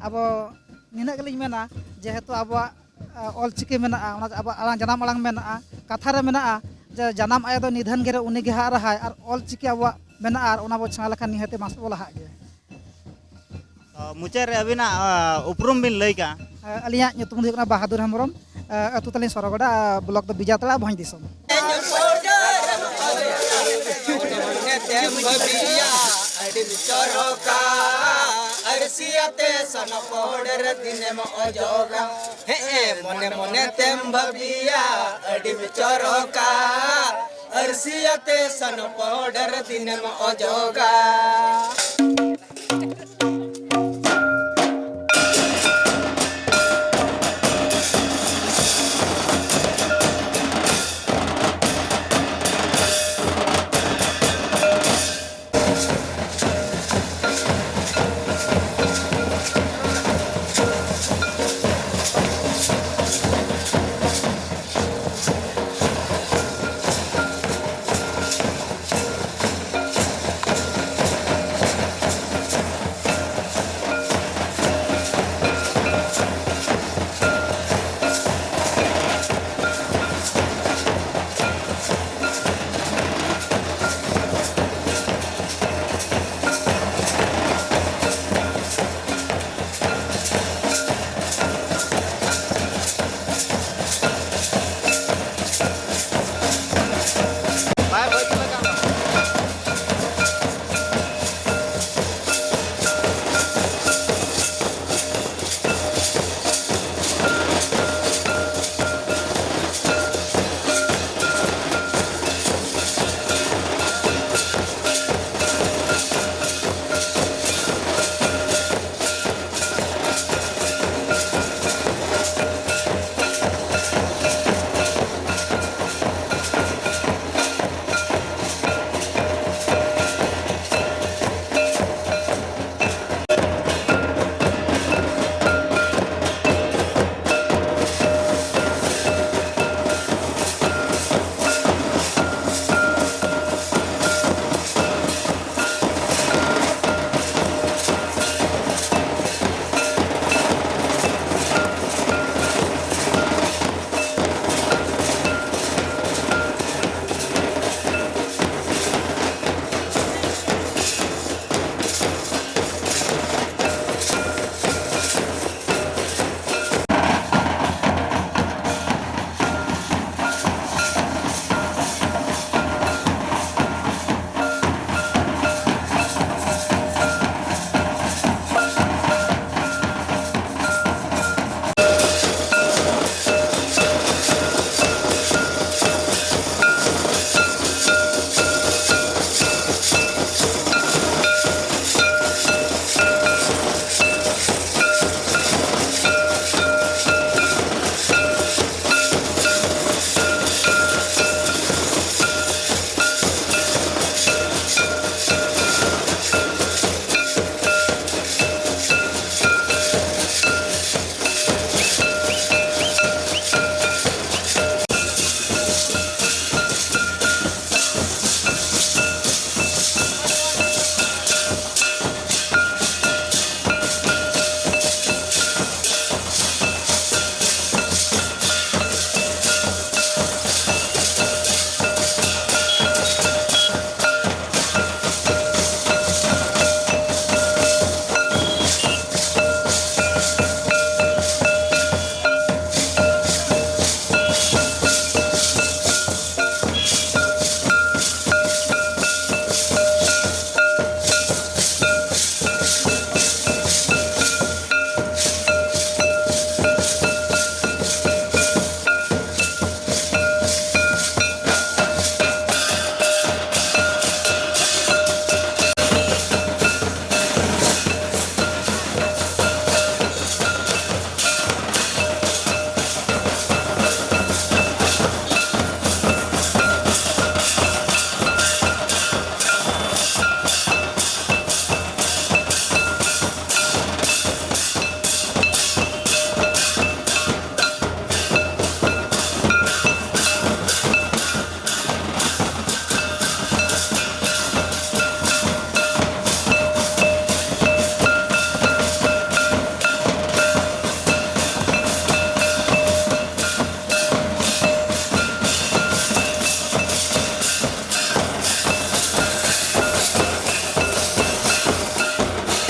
ᱟᱵᱚ ᱱᱤᱱᱟᱹᱜ ᱜᱮᱞᱤᱧ ᱢᱮᱱᱟ, ᱡᱮᱦᱮᱛᱩ ᱟᱵᱚᱣᱟᱜ ᱚᱞᱪᱤᱠᱤ ᱢᱮᱱᱟᱜᱼᱟ, ᱚᱱᱟ ᱟᱵᱚᱣᱟᱜ ᱟᱲᱟᱝ, ᱡᱟᱱᱟᱢ ᱟᱲᱟᱝ ᱢᱮᱱᱟᱜᱼᱟ, ᱠᱟᱛᱷᱟ ᱨᱮ ᱢᱮᱱᱟᱜᱼᱟ ᱡᱮ ᱡᱟᱱᱟᱢ ᱟᱭᱳ ᱫᱚ ᱱᱤᱫᱷᱟᱹᱱ ᱜᱮᱨᱮ ᱩᱱᱤ ᱜᱮ ᱦᱟᱸᱜ ᱨᱟᱦᱟᱭ, ᱟᱨ ᱚᱞᱪᱤᱠᱤ ᱟᱵᱚᱣᱟᱜ ᱢᱮᱱᱟᱜᱼᱟ, ᱟᱨ ᱚᱱᱟ ᱵᱚ ᱥᱮᱬᱟ ᱞᱮᱠᱷᱟᱱ ᱱᱤᱦᱟᱹᱛ ᱢᱟᱥ ᱵᱚ ᱞᱟᱦᱟᱜ ᱜᱮᱭᱟ᱾ ᱛᱚ ᱢᱩᱪᱟᱹᱫ ᱨᱮ ᱟᱹᱵᱤᱱᱟᱜ ᱩᱯᱨᱩᱢ ᱵᱤᱱ ᱞᱟᱹᱭ ᱠᱟ? ᱟᱹᱞᱤᱧᱟᱜ ᱧᱩᱛᱩᱢ ᱫᱚ ᱦᱩᱭᱩᱜ ᱠᱟᱱᱟ ᱵᱟᱦᱟᱫᱩᱨ ᱦᱮᱢᱵᱨᱚᱢ᱾ ᱟᱹᱛᱩ ᱛᱟᱹᱞᱤᱧ ᱥᱚᱨᱚᱜᱚᱰᱟ, ᱵᱞᱚᱠ ᱫᱚ ᱵᱤᱡᱟᱛᱟᱲᱟ, ᱵᱷᱚᱸᱡᱽ ᱫᱤᱥᱚᱢ᱾ ᱟᱹᱰᱤᱢ ᱪᱚᱨᱚᱠᱟ ᱟᱹᱨᱥᱤᱭᱟᱛᱮ ᱥᱚᱱ ᱯᱟᱣᱰᱟᱨ ᱫᱤᱱᱮᱢ ᱚᱡᱚᱜᱟ᱾ ᱦᱮᱸ ᱢᱚᱱᱮ ᱢᱚᱱᱮ ᱛᱮᱢ ᱵᱷᱟᱹᱵᱤᱭᱟ ᱟᱹᱰᱤᱢ ᱪᱚᱨᱚᱠᱟ ᱟᱹᱨᱥᱤᱭᱟᱛᱮ ᱥᱚᱱ ᱯᱟᱣᱰᱟᱨ ᱫᱤᱱᱮᱢ ᱚᱡᱚᱜᱟ᱾